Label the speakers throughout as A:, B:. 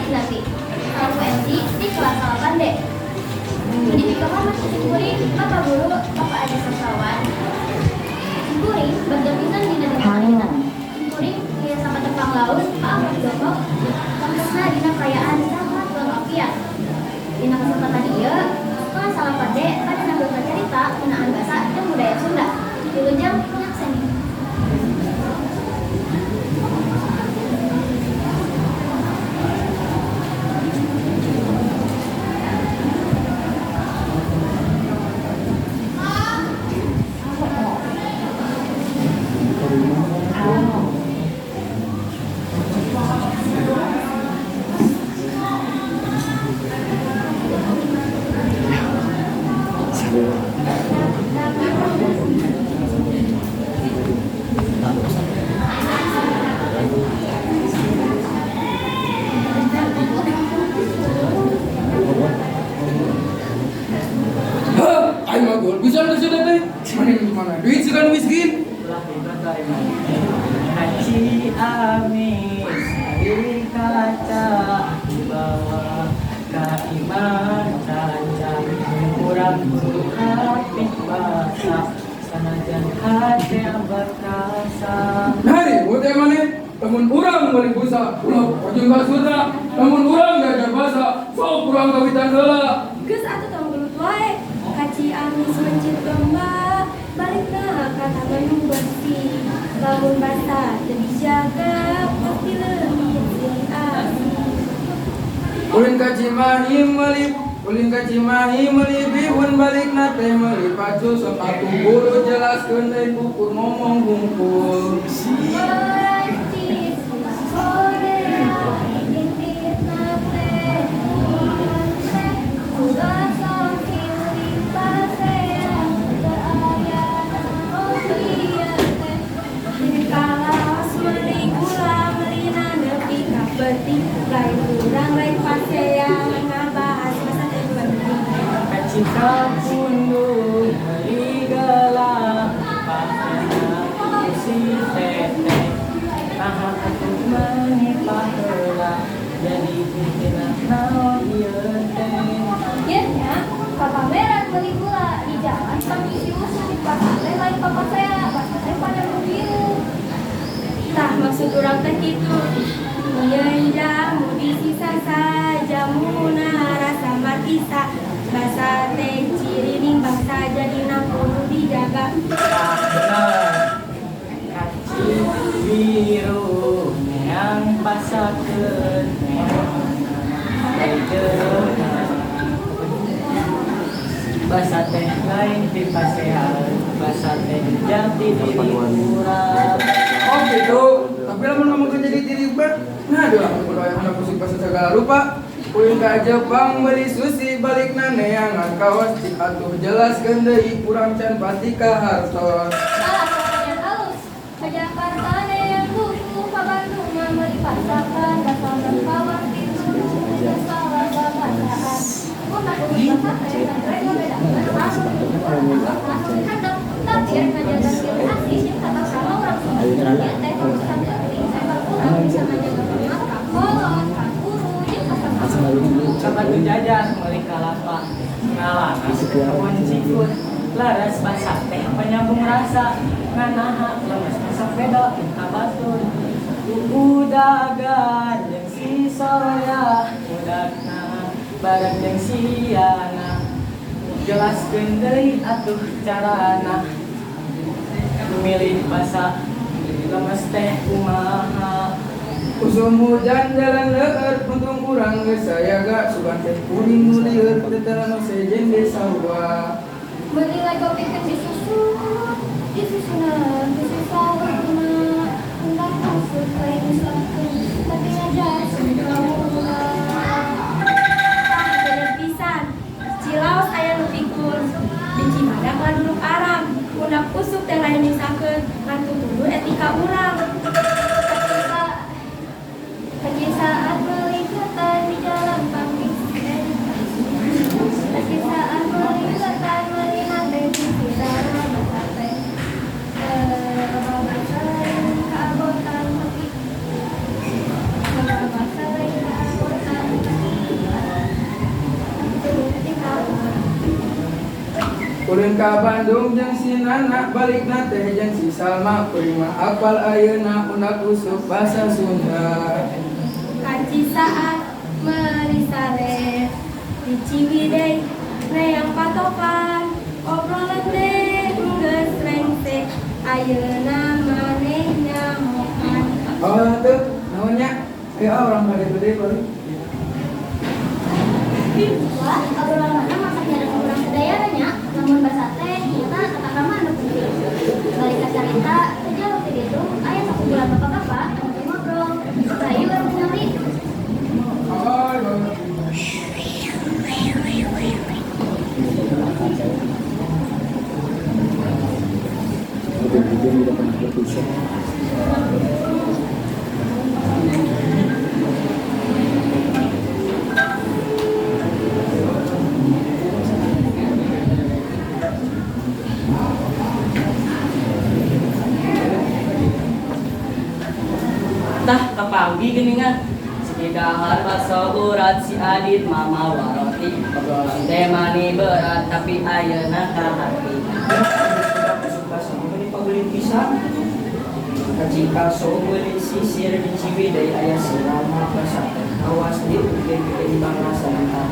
A: Dinarti, selaku MC di kelas 8D. Jadi hormat kuring, Bapak Guru, Bapak Aji Sastrawan. Kuring berdampingan dina dinten ayeuna. Kuring tiasa patepang laun Pak Ahmad Joko, pangkesna dina kaayaan sahat walafiat. Dina kesempatan ieu, kelas 8D pada nampilkeun carita ngeunaan basa jeung budaya Sunda. Wilujeng nyakseni.
B: Hah, aing mah gol pisan ka sia teh. Mana mana duit sih kan miskin.
C: Ulah ribet dari mana? Haji Amis di kaca dibawa ka imah caca kurang kudu hati basa sanajan hati berkasa.
B: Nah, buat yang mana? Lamun urang meuli busa, ulah ujung ka surga. Lamun urang diajar basa, sok urang kawitan heula.
D: Geus atuh tong gelut wae. Ka Ciamis mencit domba, balikna ka Taman bersih. Lamun basa teu dijaga, pasti leungit silih asih.
B: Ulin ka Cimahi meuli, ulin ka Cimahi meuli bihun, balikna teh meuli pacul. Sok atuh guru jelaskeun, lain ukur ngomong hungkul.
A: Perancis, Korea, intipna teh, teh, ulah sok silih pasea, teu aya naon ieu teh.
D: Di Kalaos meuli gula, meulina nepi ka peuting, lain urang lain pasea ngabahas basa teh penting.
C: Kacita pundung meuli gelang pakena ku si teteh, naha atuh meuni paheula jadi intina naon ieu teh?
A: Ieu nya, ka pameran meuli gula di jalan panggih si Usu, basa teh lain papasea, basa teh pada nu kieu.
D: Tah, maksud urang teh kitu. Nyieun jamu disisa jamuna rasa markisa. Basa teh cirining bangsa, jadina kudu dijaga.
C: Tah, bener. Kaci biru neang pasakeun neang. Basa teh lain pipasean, basa teh jati diri urang.
B: Oh gitu, tapi lamun ngomong jadi diri mah, nah aduh aku kudu aya musik bahasa segala rupa. Ulin ka Jepang meuli sushi, balikna neangan kaos. Cik atuh jelaskeun deui, kurang can pasti ka hartos.
A: Alah, pertanyaan alus. Ka Jakarta neang buku, ka Bandung mah meuli pasakan, basa urang kawan kitu geus salah babasaan. Mun kudu basa teh rek ngabedakeun anu di luhur atawa anu di handap. Tapi rek ngajaga silih asih jeung tata krama urang Sunda. Ieu teh urusan penting sabab urang bisa ngajaga hormat ka kolot, ka guru, jeung ka sasama.
C: Ka Batu Jajar meuli kalapa ngalana kebon cikur. Laras, basa teh penyambung rasa, nganaha lemes masak beda ka batur. Udagan jeung si Soraya, udagna bareng jeung si Yana, jelaskeun deui atuh carana milih basa lemes teh kumaha.
B: Usum hujan jalan leur, untung urang geus sayaga, sugan teh kuring nu lieur teu nu sejen ge sarua.
A: Meuli Lego pikeun disusun, disusunan ku si saurna. Undang usut lain nyusahkeun, tapi ngajarkeun ka urang.
D: Tah, bener pisan. Cilaos aya nu pikun. Di Cibadak laduruk arang. Undak usuk teh lain nyusahkeun, ngan tutuduh etika urang.
A: Kaci saat meuli ketan di jalan panggih, kaci saat meuli ketan meulina teh sisirana. Basa teh basa lain kaabotan, tapi basa lain.
B: Ulin ka Bandung jeung si Nana, balikna teh jeung si Salma. Kuring mah apal ayeuna undak usuk basa Sunda.
D: Kaci saat meuli sare di Ciwidey neang patokan, obrolan teh geus rengse, ayeuna maneh nyahoan.
B: Oh tuh, naon nya? Ayo ah, urang ka ditu deui balik.
A: Wah, obrolan mana masak nyada kurang sadayana nya. Lamun basa teh nyata tata krama anu penting. Balik ka carita, teu jauh ti ditu aya sakumpulan bapak-bapak anu keur ngobrol. Hayu urang tingali.
B: Oh, banget.
E: Ujung-ujung tidak pernah berpisah.
C: Tah kapanggih geuningan. Si dahar baso urat, si Adit mama waroti, obrolan teh mani berat tapi ayeuna ka hati.
F: Undak usuk basa mah paulin pisan. Kaci kaso meuli sisir di Ciwidey aya si Rama, basa teh kawas di uge di bangsa.
G: Nah,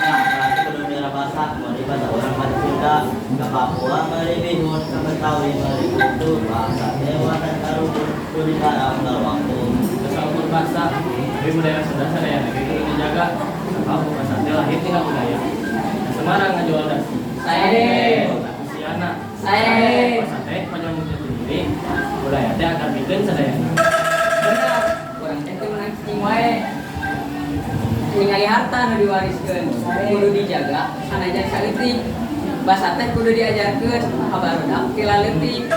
G: berarti kudu miara basa, meuli basa urang mah Sunda, ka Papua meuli bihun, ka Betawi meuli putu, bahasa teh warisan karuhun, kudu dibarang waktu.
H: Saukur basa, tapi budaya Sunda sadayana ge kudu dijaga. Sabab basa teh lahir tina budaya. Ka Semarang ngajual dasi.
C: Sae.
H: Usiana.
C: Sae.
H: Basa teh panyambung jati diri, budaya teh akan pikeun sadayana.
C: Bener, urang teh teu meunang cicing wae. Ningali harta nu diwariskeun, kudu dijaga sanajan saeutik. Basa teh kudu diajarkeun ka barudak ti leutik.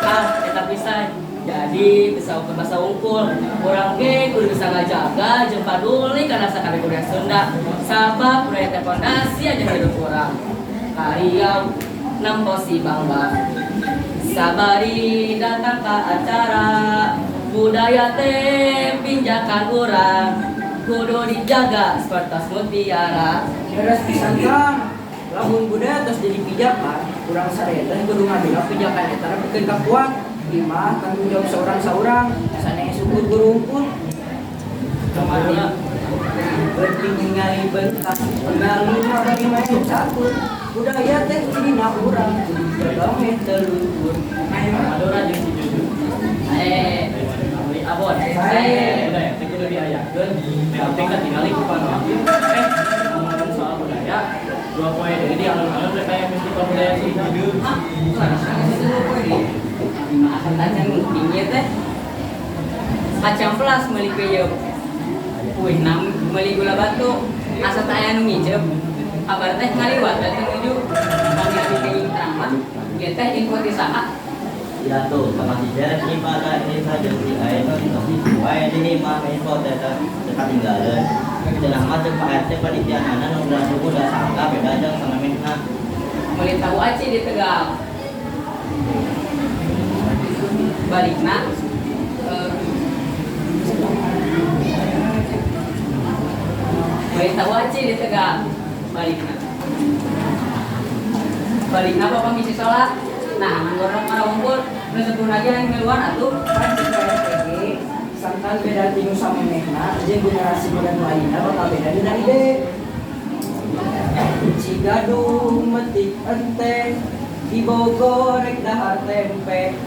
C: Ah, eta pisan. Jadi bisa ukur basa wungkul. Urang ge kudu bisa ngajaga jeung paduli kana sakabeh budaya Sunda. Sabab budaya teh pondasi aja hidup urang. Ka Riau nempo si Bambang. Sabari datang ke acara, budaya teh pinjakan urang, kudu dijaga seperti mutiara.
F: Beres pisan, Kang. Lamun budaya tos jadi pijakan, urang sadaya teh kudu ngabina pijakan eta nepikeun ka kuat. Imah tanggung jawab seorang-seorang, sanes ukur guru wungkul.
H: Kamarana.
F: Penting ningali bentak, ningali mah bagi main catur. Budaya teh cirina urang, kudu dijaga meh teu luntur.
H: Madura jeung si Juju.
C: Eh,
H: Meuli abon.
C: Sae.
H: Budaya teh kudu diayakeun, meh penting katingali ku panoa. Eh, ngomongkeun soal budaya, 2 poe deui di alun-alun rek aya festival budaya Sunda.
C: Ah, langsung itu poe deui. Abi mah asa tacan nguping teh. Kacang pelas meuli peyem. Kuihna meuli gula batu. Asa teh aya nu ngiceup. Kabar teh ngaliwat da teu nuju. Pami abi kenging terang mah, ieu teh info ti saha?
G: Ya tuh, sama si Derek ibadah ini saja si Aenon wae di imah info teh teu katinggaleun. Cenah mah ceuk Pak RT panitiana nu belah suku da sangka beda jeung samemehna.
C: Meuli tahu aci di Tegal. Balikna meuli tahu aci di Tegal. Balikna. Balikna bapak ngisi sholat. Nah, ngorok mana unggul, nu sepuh lagi yang ngeluar atuh.
F: Pan ceuk Pak RT ge, sangkan beda ti nu samemehna jeung generasi muda nu ayeuna bakal beda dina ide. Cigadung metik enteng, di Bogor rek dahar tempe.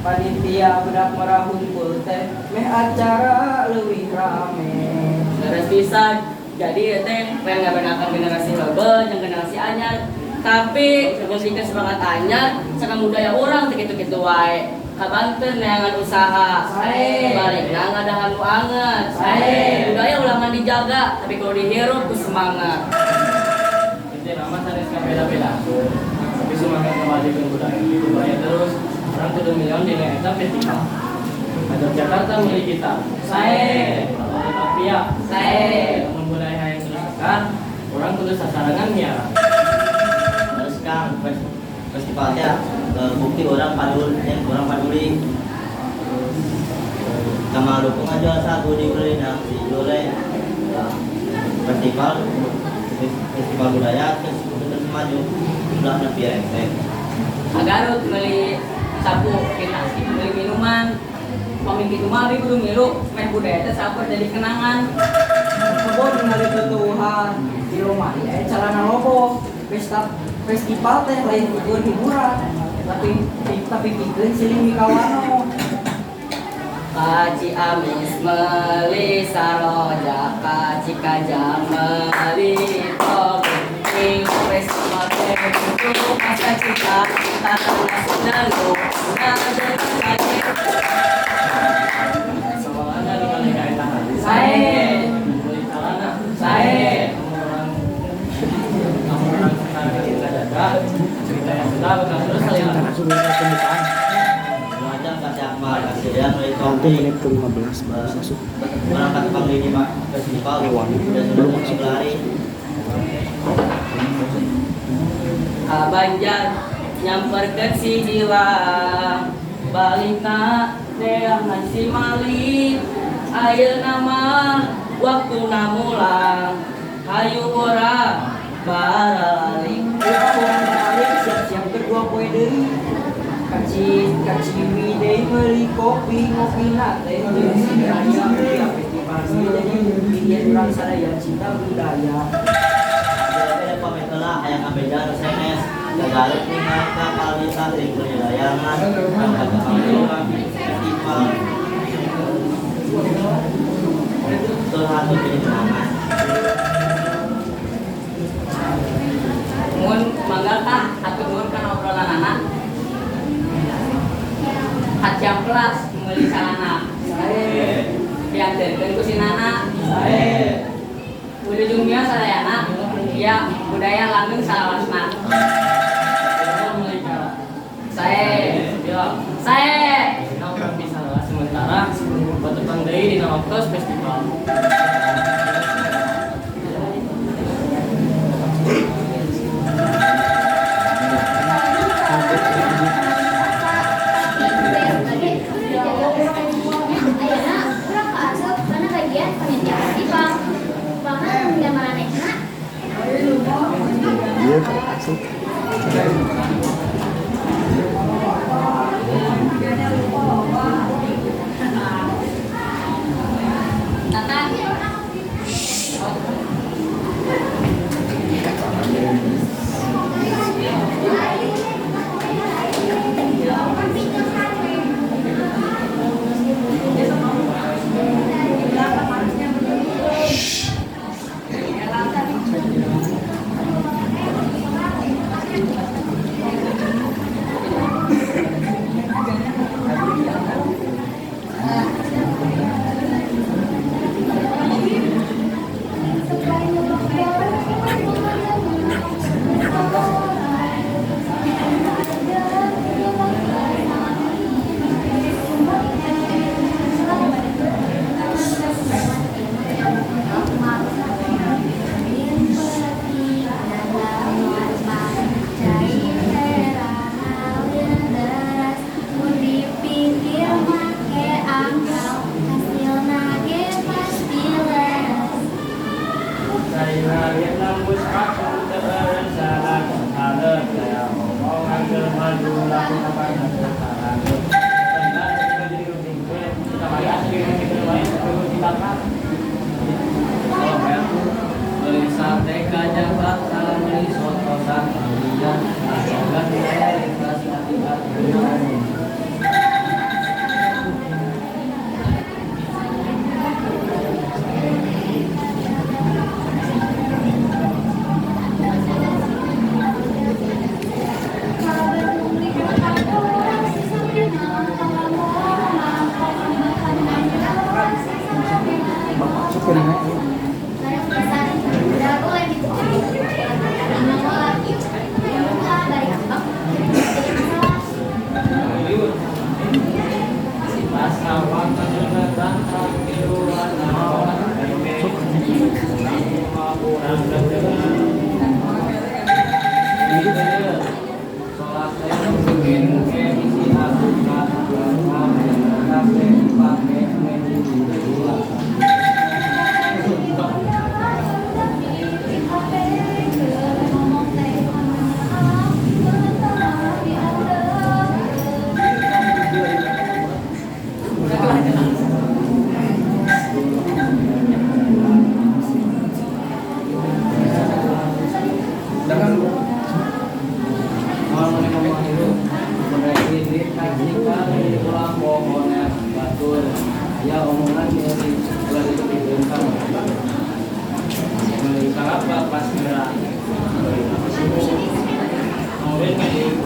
F: Panitia budak merah hunkul teh meh acara leuwih rame.
C: Leres pisan. Jadi ya teh pengen ngabenakan generasi heubeul jeung generasi anyar. Tapi ngeusikeun semangat anyar sareng budaya urang teh kitu-kitu wae. Ka Banten neangan usaha.
F: Sae.
C: Balikna ngadahan nu anget.
F: Sae.
C: Budaya ulah ngan dijaga, tapi kudu dihirup ku semangat.
H: Intina mah sanes ngabeda-bedakeun. Tapi semangat ngamajukeun budaya itu budaya terus. Urang kudu milion dina eta festival. Ka Yogyakarta meuli gitar.
C: Sae.
H: Meuli bakpia.
C: Sae.
H: Lamun budaya hayang terus kekal, urang kudu sasarengan miara.
G: Terus Kang, festival teh bukti urang paduli yang urang paduli. Ka Maluku ngajual sagu di Ulina si Jule. Festival festival budaya terus terus. maju ulah nepi rengse.
C: Ka Garut meuli sapu, ka Tasik meuli minuman. Pami kitu mah abi kudu milu meh budaya teh saukur jadi kenangan.
F: Kebon ningali tutuwuhan di lemari aya calana lobo. Pesta festival teh lain ukur hiburan, tapi pikeun siling mikawanoh.
C: Ka Ciamis meuli saroja, ka Cikajang meuli toge. Minggu festival teh kudu cita-cita, tanah Sunda nu ngajeneng.
H: Soalnya ningali ka eta hadis.
C: Sae.
H: Meuli calana.
C: Sae.
H: Lamun urang sekarang kita jaga, cerita yang sudah bakal terus salila.
E: Sudah pembukaan.
G: Lumajang ka Akmal kasirian meuli
E: Nanti
G: topi.
E: menit ke-15 baru masuk.
G: Berangkat panggil Pak festival
E: Hewan.
G: udah sudah
E: Belum masuk.
G: berlari.
C: Ka Banjar nyamperkeun si Gilang, balikna neangan si maling. Ayeuna mah waktuna mulang, hayu urang baralik.
F: Urang balik siap-siap keur 2 poe deui. Ka Ciwidey meuli kopi, ngopina teh jeung si Raya. Festival jadi bikin urang sadaya cinta budaya.
G: Beda pamit heula hayang ngabeja nu sanes. Ka Garut ningal kapal lintas ring meuli layangan. Berangkat ka festival. Salah satu jadi kenangan.
C: Mun mangga tah hatur nuhun kana obrolanana. Ka Ciamplas meuli calana.
F: Sae.
C: Dianterkeun ku si Nana.
F: Sae.
C: Wilujeng mios sadayana, ya budaya langgeng salawasna.
H: Meuli cara.
C: Sae.
H: Bila
C: Sae.
H: Dina urang bisa heula sementara patepang deui dina waktu festival.
A: Ayeuna urang kaasup kana bagian panitia festival. Kumaha undang maranehna?
E: Iya, masuk.
C: Tata.
H: Saya nembus aku teu salah halet saya omongan keur maju laku kapan salah. Benar jadi penting kita asli kita wae kudu dibakar. Beli sate ka Jakarta, beli soto sakalian, asogan inflasi akibat.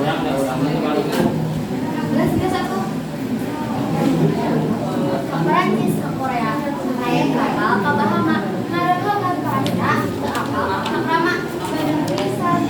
H: Urang da urang mah palingan.
A: Geus geus atuh. Perancis ke Korea, naik kapal ke Bahama, ngarekeun karya teu apal hak rama, badan pisan.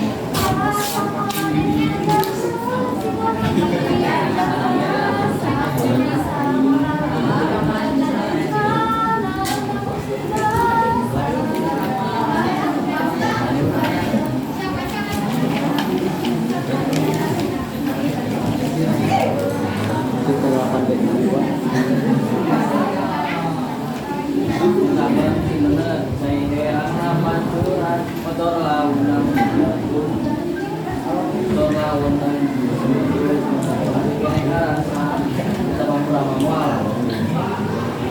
E: Itu ke 8 B 2.
H: Sabar sih bener, saya pancuran motor lawan motor lawan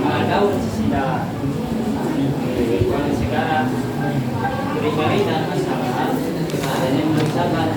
H: ada sisida sekarang beri dan masalah adanya merusakan.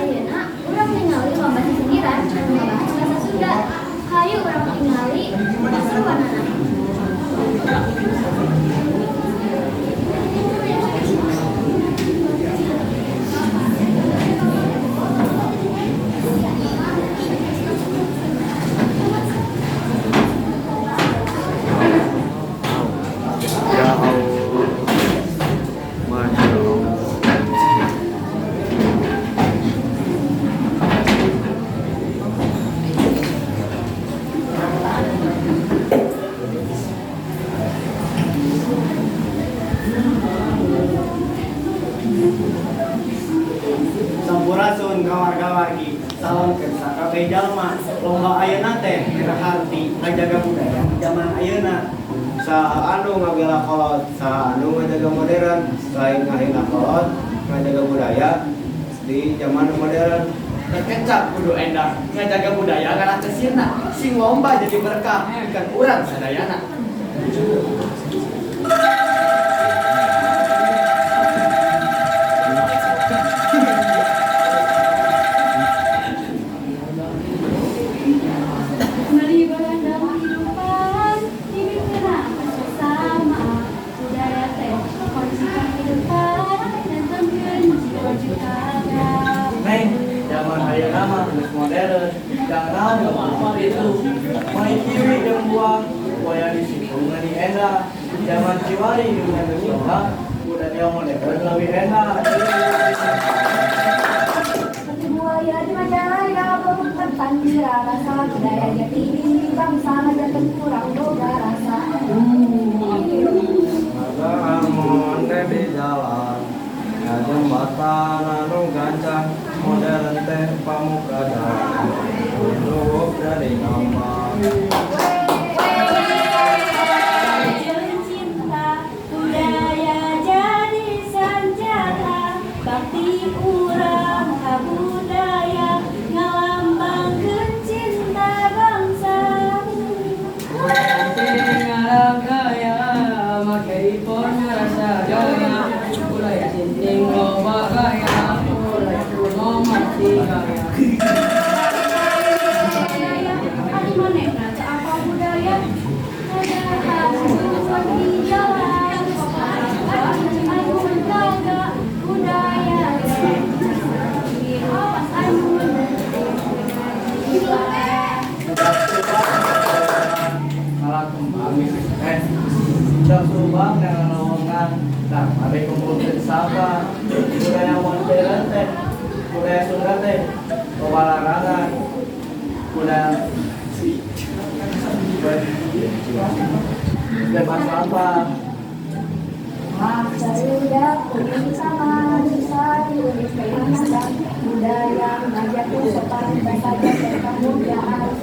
A: Ayeuna urang ningali lomba sisindiran anu ngabahas basa Sunda. Hayu urang tingali kaseruanana.
E: Ya Allah. Masya Allah.
I: Sampurasun kawarga-wargi, salam kersa kabeh jalma. Lomba ayeuna teh harti ngajaga budaya zaman ayeuna.
J: Saha anu ngabela kolot, saha anu ngajaga modern, selain ngahina kolot, ngajaga budaya di zaman modern.
I: Terkecap kudu endah, ngajaga budaya ngarah teu sirna. Sing lomba jadi berkah, bukan urang sadayana.
D: Mari berandang kehidupan, dibina bersama. Budaya teh kunci kehidupan, nantangkeun jiwa jutada.
I: Neng, zaman ayeuna mah geus modern, jangan naon itu. Main kiwi jeung buang, waya di situ meuni endah. Zaman ciwari jeung geus budaya modern leuwih endah.
D: Seperti buaya di majalaya, bukan pandira rasa. Budaya jati diri bangsa, ngajarkeun kurang boga rasa.
J: Ada amon teh di jalan, ya jembatan anu gancang, modern teh pamuka jalan, kudu dari gampang.
D: Jeung cinta budaya jadi senjata, bakti urang ka budaya ngalambangkeun cinta bangsa.
C: Gaya make ipon ngarasa gaya, budaya sinting loba gaya, budaya kuno mati gaya.
D: Budaya ari manehna teu apal budaya, ngadahan bukan di jalan, anu menjaga budaya teh. Awas anu
I: Nah, mari kumpulkeun sampah. Budaya modern teh, budaya Sunda teh, loba larangan. Budaya bebas sampah.
D: Budaya ngajarkeun sopan bahasa jeung kemuliaan.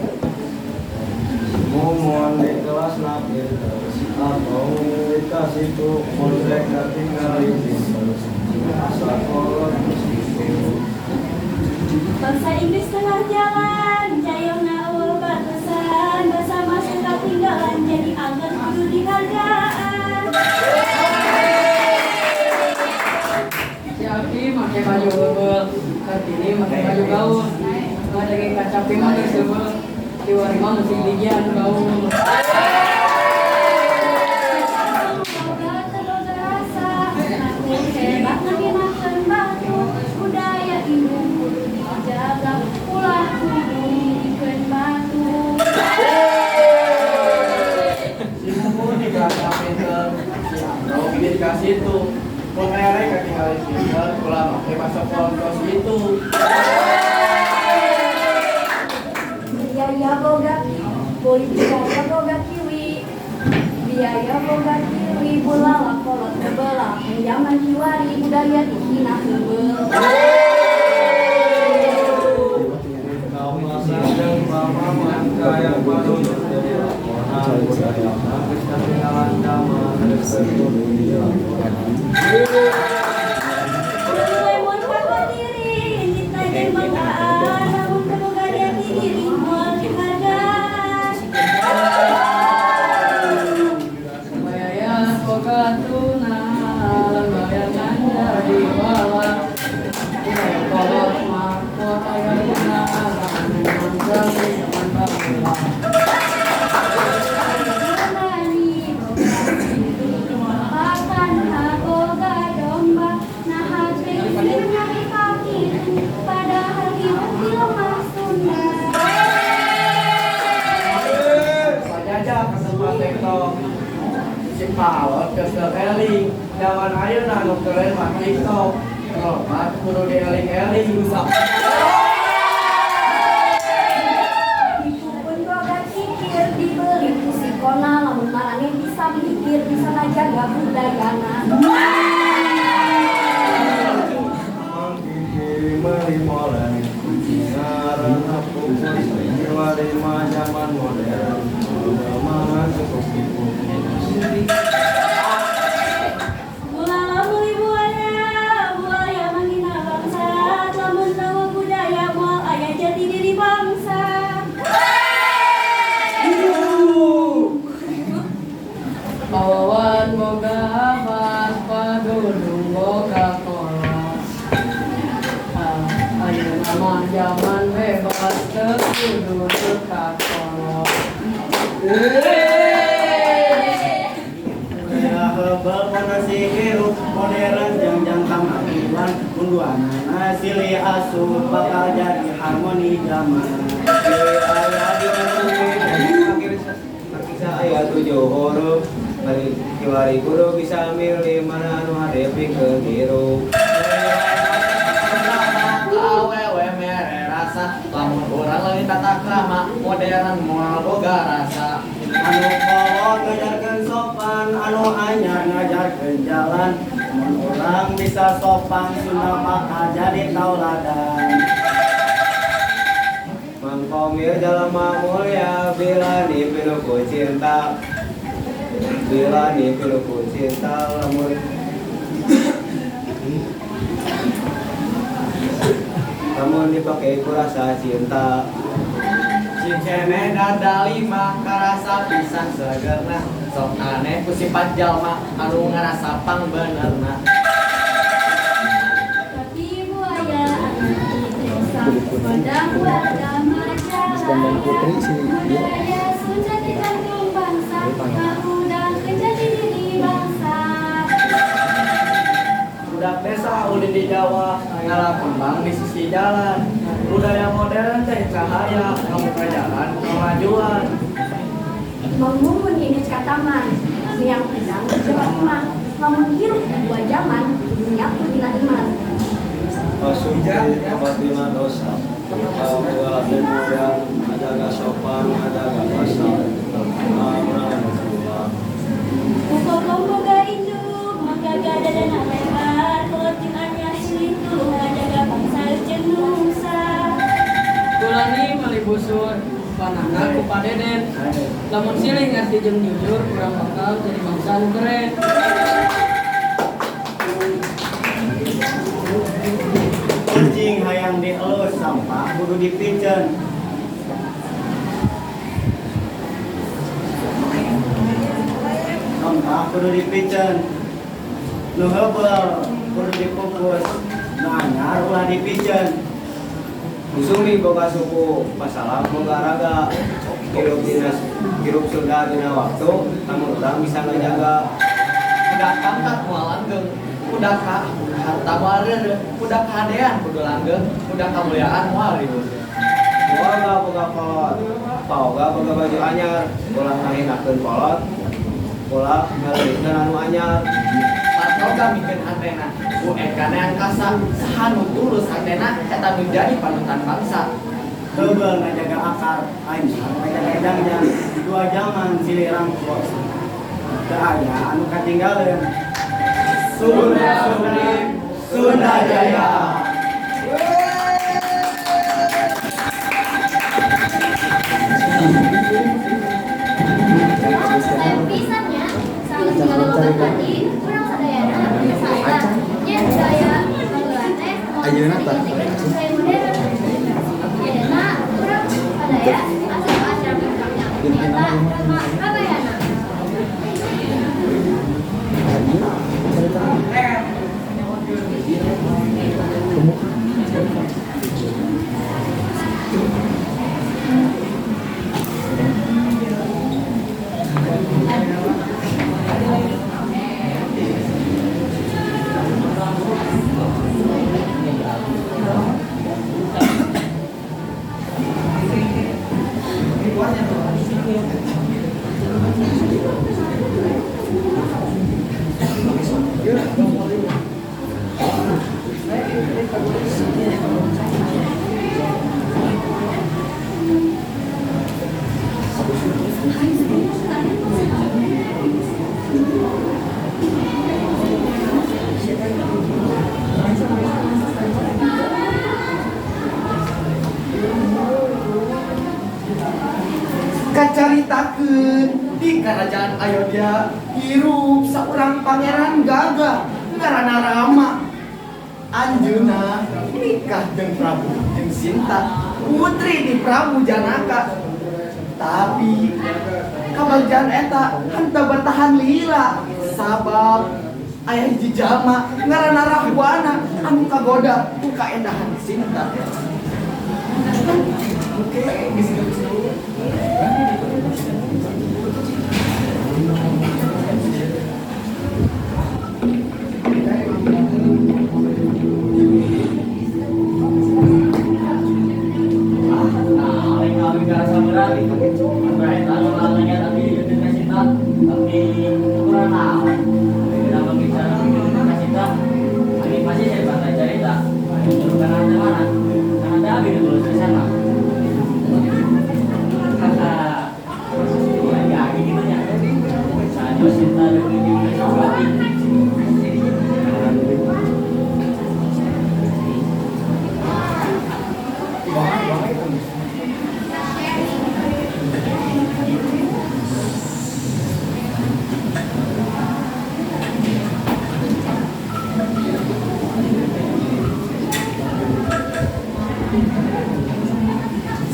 J: Mumun di kelas pinter, atau ka situ mun rek katingali pinter. Asa kolot geus kitu.
D: Bangsa Inggris tengah jalan, jayong euweuh batasan, basa masih katinggalan jadi angger kudu dihargaan.
C: Si Aki make baju heubeul, Kartini make baju gaul. Ngadenge kacapi mah geus heubeul, kiwari mah musik digian gaul.
A: Boga teu boga rasa, aku hebat ngahinakeun batur, budaya indung kudu dijaga, ulah kudu ngirikeun batur.
I: Si Mumun di kelas pinter, si Andro di ka situ. Mun erek katingali pinter, ulah make basa kos itu.
D: Biaya boga biaya boga kiwi, biaya boga kiwi, bulalah kolot bebelah, zaman kiwari budaya dihina heubeul.
J: Kawasan jeung pamaman kaya paduduk jadi laporan budaya geus katinggalan zaman geus kudu dilaporan.
D: Lemon diri, kita jeung banggaan, lamun teu boga jati diri moal dihargaan.
C: Bayaya boga tuna, bayangan jadi bala. Budaya kolot mah moal aya guna, anu manjang di zaman baheula.
A: Petani boga pakan boga domba, naha prinsip nyarita kitu, padahal hirup di lemah Sunda.
I: Sajajah ka tempat TikTok. Si Palot kesel eling, zaman ayeuna nu keren mah TikTok. Lopat kudu dieling-eling.
D: Dipupun boga kikir dibeli ku si kona, lamun maraneh bisa mikir bisa ngajaga budayana.
J: Mang Kiki meuli molen, ngaranna pupus, kiwari mah zaman modern, mah cukup dipupus.
D: Mulala meuli buaya, buaya menghina bangsa, lamun euweuh budaya moal aya jati diri bangsa.
C: Pawawan boga abas, padudung boga kolot. Ayeuna mah zaman bebas, teu kudu teu ka kolot.
I: Budaya heubeul kana si hirup modern jeung jangka kamajuan unduanana silih asup bakal jadi harmoni zaman.
J: Aya di bumi bisa aya tujuh huruf, bari kiwari kudu bisa milih mana anu hade pikeun hirup.
I: Awewe mere rasa, lamun urang leuwih tata krama, modern moal boga rasa. Anu kolot ngajarkeun sopan, anu anyar ngajarkeun jalan. Mun urang bisa sopan, Sunda bakal jadi tauladan.
J: Mang Komir jalma mulia bila dipilu ku cinta, bila dipilu ku cinta lamun lamun dipake ku rasa cinta.
I: Si cene dada lima karasa pisan segerna, sok aneh ku sifat jalma anu ngarasa pangbenerna.
A: Tapi buaya anu desa, padang warga
E: Iskandar Putri
A: majalaya,
E: si dia.
A: budaya Sunda di jantung bangsa, ngahudangkeun jati diri bangsa.
I: Budak desa ulin di Jawa ngalah kembang di sisi jalan. Budaya modern teh cahaya ngamuka jalan kemajuan.
D: Mang Mumun ini ka taman, miang pedang di jero imah, lamun hirup
J: Kasumpi kabatina dosa. Boga latih mulia, ngajaga sopan, ngajaga basa. Urang ulah.
D: Kokom boga induk, maka gadadana lebar. Kolot jeung anyar silintu, ngajaga bangsa jeung nusa.
C: Tulani meuli busur, panahna ku padeden. Lamun silih ngarti jeung jujur, urang bakal jadi bangsa nu keren.
I: Kucing hayang dielus sampah kudu dipiceun. Sampah kudu dipiceun. Nu heubeul kudu dipupus, nu anyar ulah dipiceun.
J: Busumi boga suku, pasalam boga raga. Hirup dina hirup surga dina waktu, lamun urang bisa ngajaga.
K: Budak pangkat moal langgeng, budak ka harta moal reureuh, budak kahadean kudu langgeng, budak kamuliaan moal riweuh.
J: Boga boga kolot, paoga boga baju anyar, ulah ngahinakeun kolot, ulah ngaleungitkeun anu anyar.
K: Patoga mikeun hatena, ku ekane angkasa, saha nu tulus hatena eta nu jadi panutan bangsa.
I: Heubeul ngajaga akar, anyar ngajaga jangjang, dua jaman silih rangkul. Teu aya anu katinggaleun.
B: Sunda Sumrip, Sunda Jaya.
A: Sayang pisan nya, sanggeus ningali loba tadi, urang sadayana sadar yen budaya baheula teh moal bisa digantikeun ku budaya modern. Ayeuna urang sadaya asup ka acara puncakna, nyaeta Rama Ramayana.
B: Kacaritakeun di kerajaan Ayodhya hirup saurang pangeran gagah ngaranna Rama. Anjeunna nikah jeung Prabu jeung Sinta, putri di Prabu Janaka. Tapi kabagjaan eta henteu bertahan lila sabab aya hiji jalma ngaranna Rahwana anu kagoda ku kaendahan Sinta. Oke, geus geus.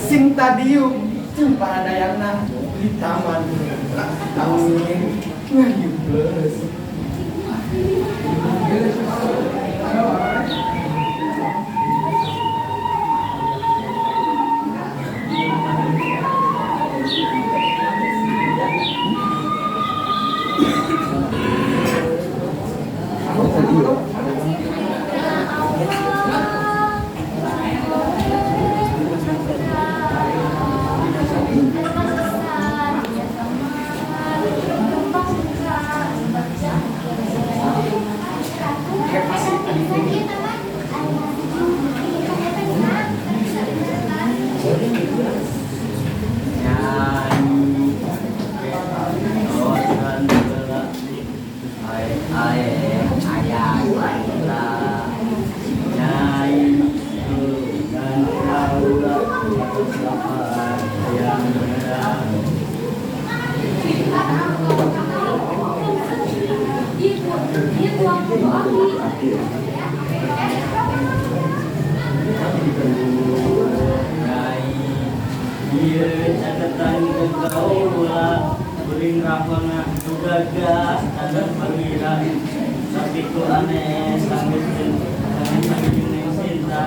B: Sinta diuk jeung paradayana di taman angin ngayup leus.
A: Kembang Aki.
G: Ieu catatan kaula kuring rahona gagas tanah pangira tapi ku aneh sanggeus jeung cinta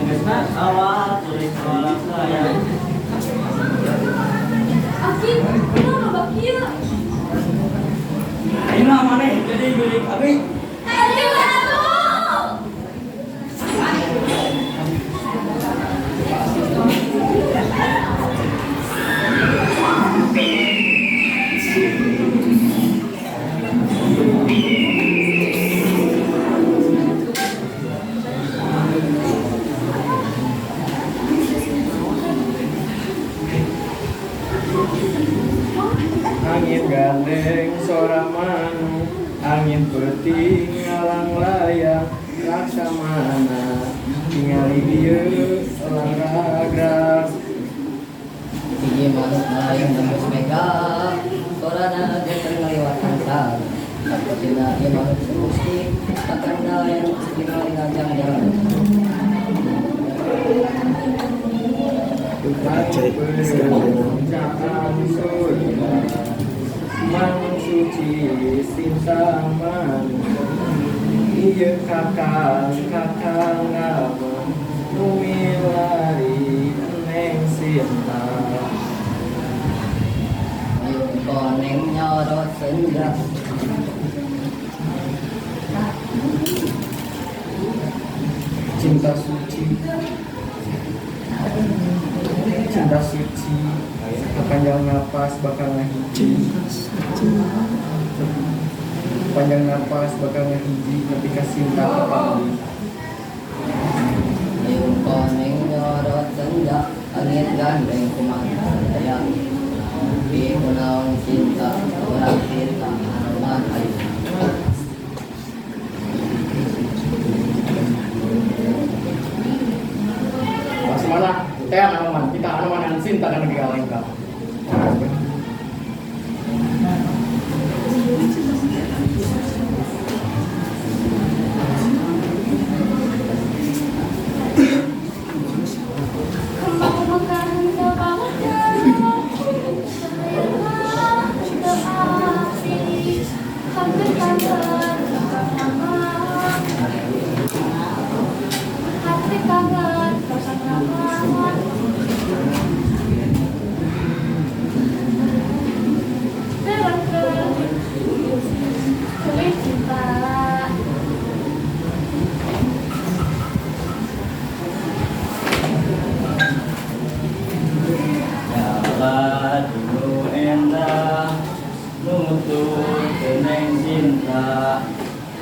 G: geus awal tulis tolak saya.
A: Aki, kunaon loba kieu?
F: Ayeuna maneh jadi milik abi.
A: Ayo atuh.
J: Angin gandeng sora manu, angin peuting ngalang layang, laksamana tingali ieu elang ragrag.
C: Hiji manuk malayang tembus mega, sorana geus ngaliwatan saga. Sapertina ieu manuk suci, takanda aya nu tingali ngajang-jang.
J: Mang suci sinta manu, ieu kakang kakang nama nu milari neng sinta.
C: Ayun koneng nyorot senja.
J: Cinta suci, cinta suci, panjang napas bakal ngahiji, panjang napas bakal ngahiji, nepi ka cinta kapanggih.
C: Ayun koneng nyorot senja, angin gandeng kumaha daya. Bi kunaon cinta, urang cinta anoman ayu.
K: Laksamana, teh anoman, kita anoman yang cinta dan negeri Alengka.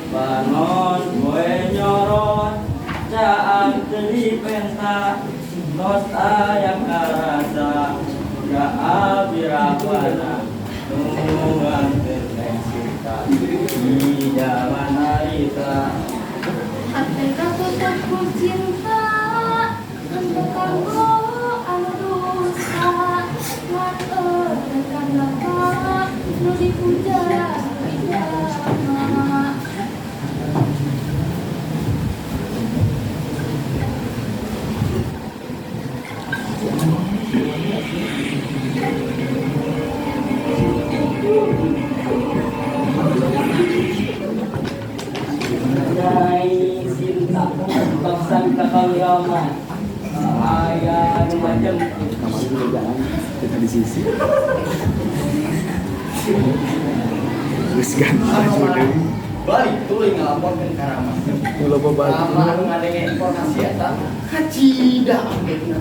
G: Panon poe nyorot caan teu penta tos aya karasa ka abirahwana nu nganter neng cinta di jaman harita.
A: Hate katutup ku cinta untuk kanggo anu dusta ngan eureun napa nu dipuja ijama.
C: Nyai Sinta toksan ka Kang Rama aya nu macem
E: kita di sisi geus ganti baju deui
K: balik tuluy ngalaporkeun ka Rama.
E: Loba baju.
K: Rama anu ngadenge informasi eta kacida anggetna.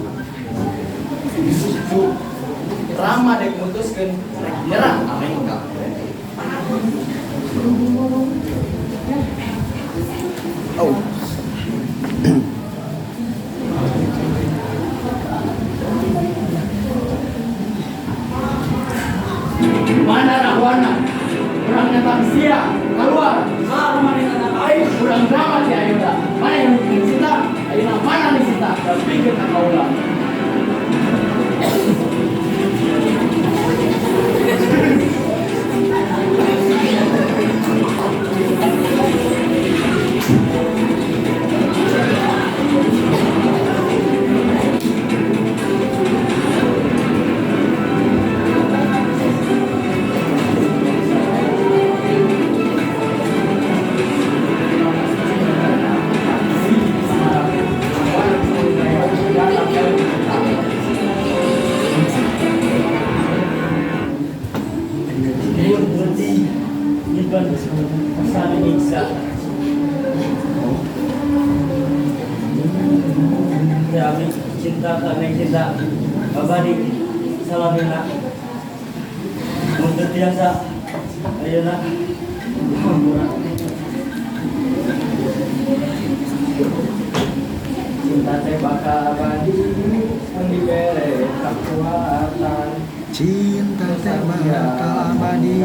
K: Disusu Rama dek mutuskeun rek nyerang Alengka.
E: Oh.
B: Mana Rahwana? Urang datang sia keluar. Salah mana anak aing urang drama si ayeuna. Mana yang bikin Sinta? Ayeuna mana nih Sinta? Tapi kita kaula.
H: teh abi cinta ka Neng Sinta abadi salamina. Mun teu tiasa ayeuna hampura.
J: Cinta teh bakal abadi mun dibere kakuatan.
E: Cinta teh bakal abadi.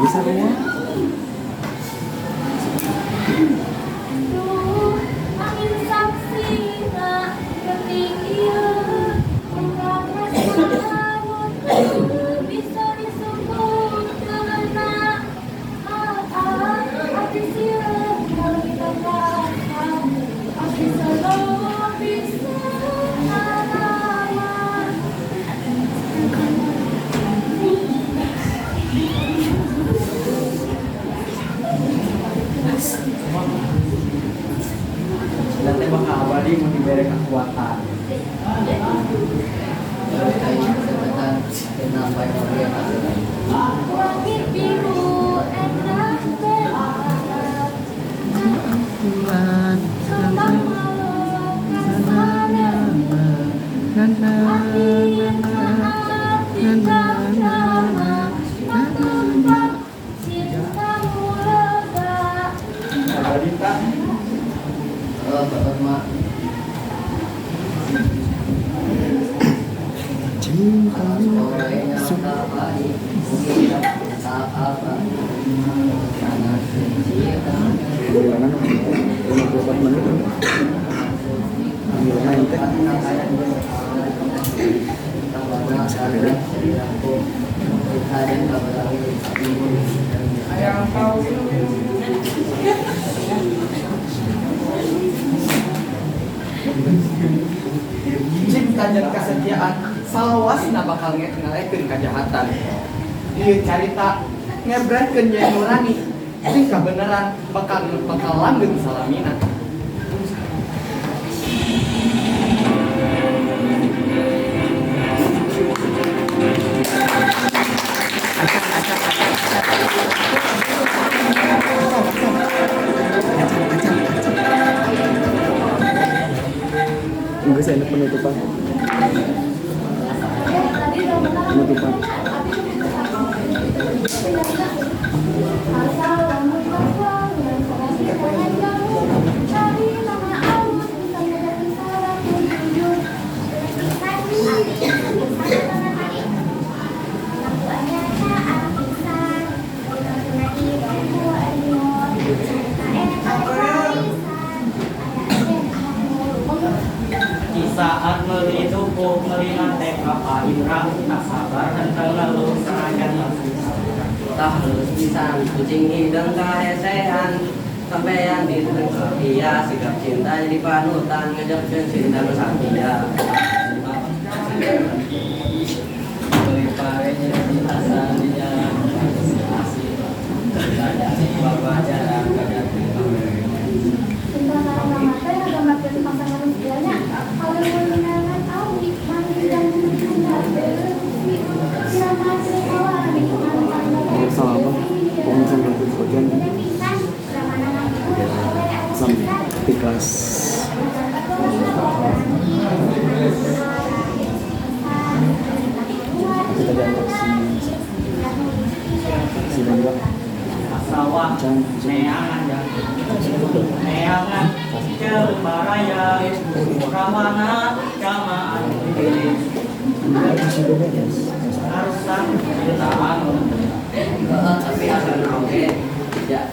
E: Bisa ya?
A: Duh, angin saksina penting ieu ungkap rasa nu teu bisa disebutkeunna. Ati sieun kalitakan ati selalu bisa ngalaman.
K: Cinta teh bakal abadi mun dibere kakuatan.
A: Langit biru endah terang, kembang melekat Angin saat cengkrama, tempat cintamu lega.
J: Abadi tak?
E: Cinta Panggilanan 54 menit. Panggilanan ente.
B: Ayang kau
K: Cinta jeung kesetiaan salawasna bakal ngelekeun kajahatan. Ieu carita ngebrehkeun yen nurani jeung kabeneran bakal bakal langgeng salamina.
E: Enggak sih, enak penutupan. Penutupan.
H: Saat meuli tuku meuli nate ka Pak Indra tak sabar henteu ngeluh sanajan
C: Tah halus pisan kucing hidung kahesean sampeyan diteng setia sikap cinta jadi panutan ngejepkeun cinta nu satia.
H: Meuli pare jadi asa di jalan asih bapak jalan
A: Cinta sareng mama teh ngagambarkeun pasangan nu segalanya. Kalau menangan awi mandi dan
E: Salah apa? Pengumuman hujan sampai di kelas. Kita diantar si Nanda.
H: Sawah neangan neangan jeung baraya ramana jamaan arusan cintaan.
C: Tapi asal oge ya,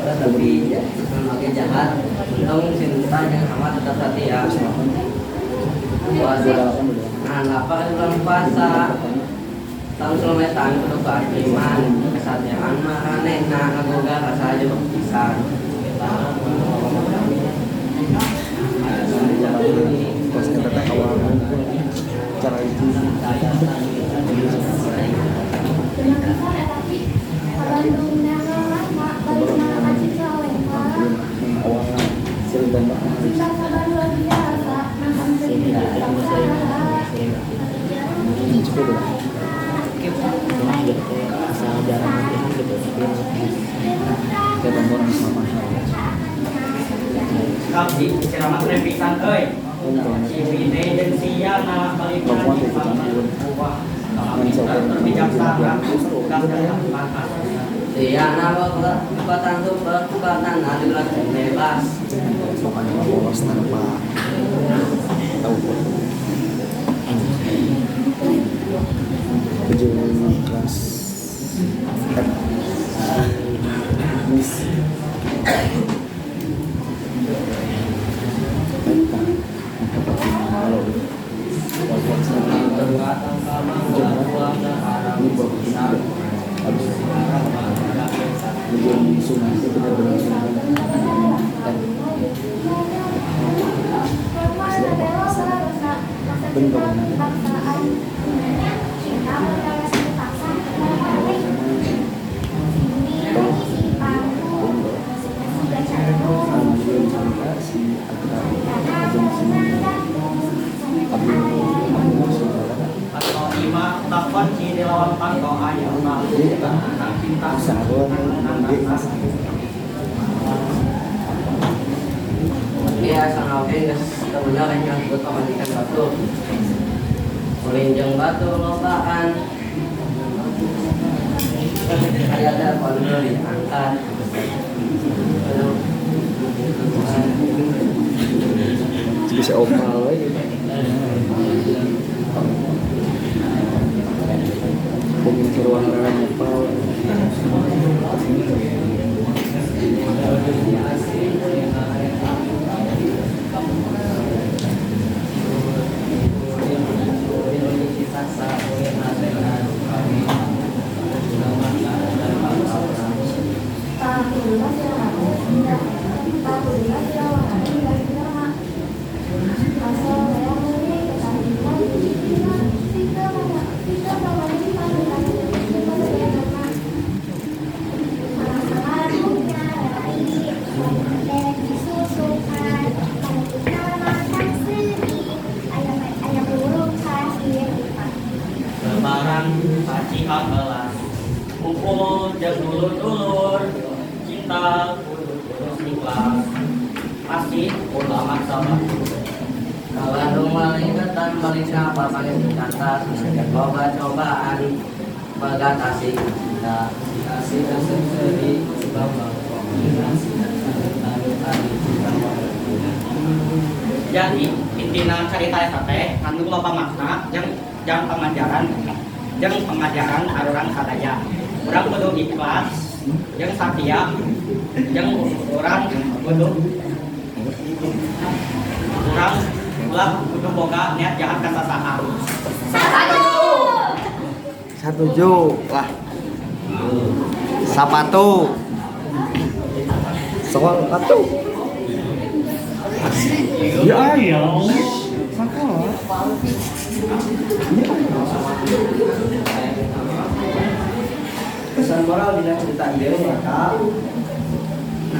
C: tapi ya oge jahat untung cinta yang sama tetap setia. Puasa nah lapar bulan puasa tahun selametan kudu iman kesatiaan maranehna ngagoga rasa jebak pisan.
E: Pas kita teh awal cara itu awalnya
F: Cukup ya. Asal jarang latihan gitu, tapi
H: Tapi si Rama keren pisan euy. Ciwidey jeung Siana balik
E: Perempuan ikut campur.
H: Wah,
E: Ngan saukur
H: bijaksana, bukan pangkat.
C: Siana kekuatan super, kekuatan adalah bebas.
E: Makanya mah polos tanpa tahu. Ujung kelas F. Miss. Eta. Kalau ini bagus juga. Harus ujung sungai itu benar-benar sungai.
C: Biasa oke geus temenan nyangkut pamajikan batu. Ulin jeung batu lobaan. Aya telepon nu diangkat.
E: Bisa opal we gitu. Mungkin ke ruang opal.
H: Lebaran paci kelas kumpul jeung dulur-dulur cinta kudu terus ikhlas asih ulama sabar.
C: Kalandung malingetan balik siapa paling dikantas loba cobaan bagatasi cinta
F: Kasih asem sedih sebab
H: Jadi intina carita eta teh ngandung loba makna jeung jang pengajaran arurang sadaya. Urang kudu ikhlas jeung satia jeung urang kudu urang ulah kudu boga niat jahat ka sasaha.
J: Satuju lah. Sapatu.
E: Soal satu. Ya ayo. Sekolah.
J: Pesan moral dina cerita ieu maka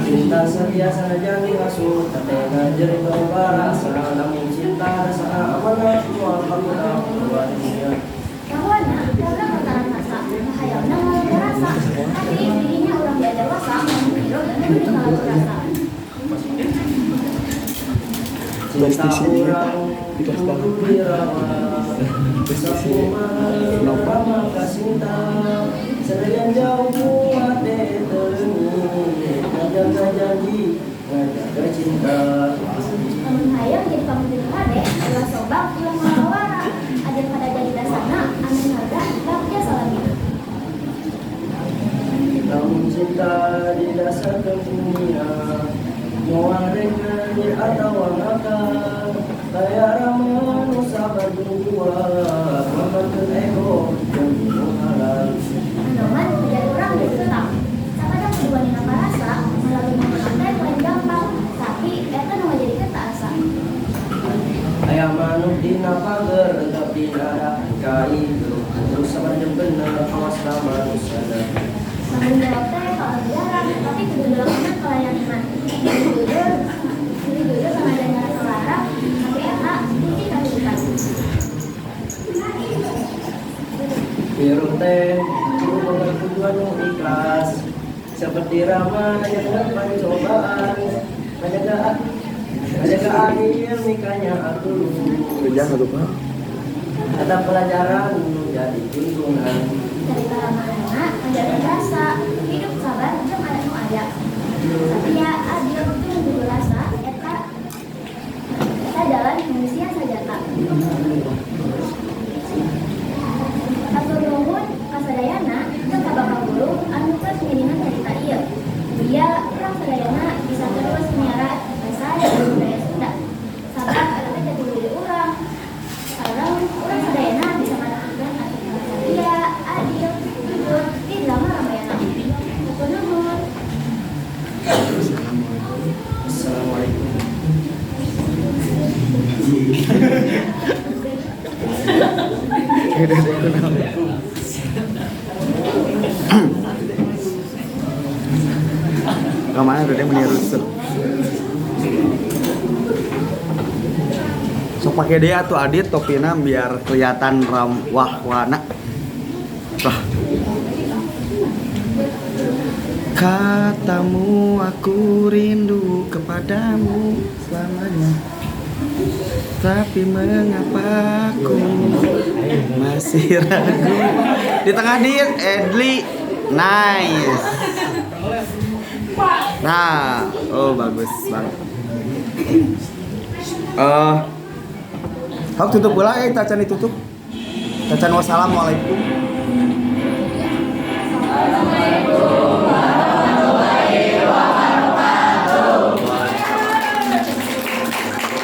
J: cinta setia sanajan ngasuh teteh jerito barasa lamun cinta rasa amanah moal paguna dunia.
A: Kawana karena lantaran rasa hayangna moal rasa tapi dirinya urang diajar wasa mun hirup dan kalau rasa.
J: Cinta urang kudu dirama sakumaha kasinta sanajan jauh hate teu ngajaga janji ngajaga cinta.
A: Lamun hayang jadi pamimpin nu hade ulah sobak ulah ngawara ajar pada jadi dasarna anu harga bagja salabina.
J: Lamun cinta didasarkeun dunia moal rek nanya atawa ngakal kaya rama nu sabar berjuang mamarkeun ego jeung nu halal.
A: Anoman jadi urang geus tetap sakadang kudu wani parasa melalui memenang teh lain gampang tapi eta nu ngajadikeun tak asa.
J: Aya manuk dina pager entep dina kai terus sabar jeung bener awas ka manusana.
A: Tanggung jawab teh kalau dilarang tapi kudu dilakukan kalayan iman. Jujur, jujur sanajan ngarasa lara tapi eta kunci kahirupan.
J: Hirup teh kudu boga tujuan nu ikhlas seperti Rama yang dapat cobaan ngajaga Ngajagaan mikanya atuh.
E: Kerjaan atau apa?
J: Ada pelajaran nu jadi tuntunan.
A: Cerita Ramayana ngajarkeun rasa hidup sabar jeung adat nu aya. Satia adil jeung jujur rasa eta eta jalan manusia sajata. Hatur nuhun ka sadayana jeung ka Bapak Guru anu terus ngiringan carita ieu. Mugia urang sadayana bisa terus miara basa jeung budaya Sunda. Sabab eta teh jati diri urang. Sareng urang sadayana bisa ngalakukeun aturan satia, adil, jujur di drama Ramayana. Hatur nuhun.
J: Assalamualaikum.
E: Kemana udah meni rusuh. Sok pakai dia tuh Adit topina biar kelihatan ram wah wana. Wah. Katamu aku rindu kepadamu selamanya. Tapi mengapa aku masih ragu? Di tengah Dit, Edli, nice. Nah, oh bagus banget. Hok tutup pula, tacan ditutup. Tacan wassalamualaikum.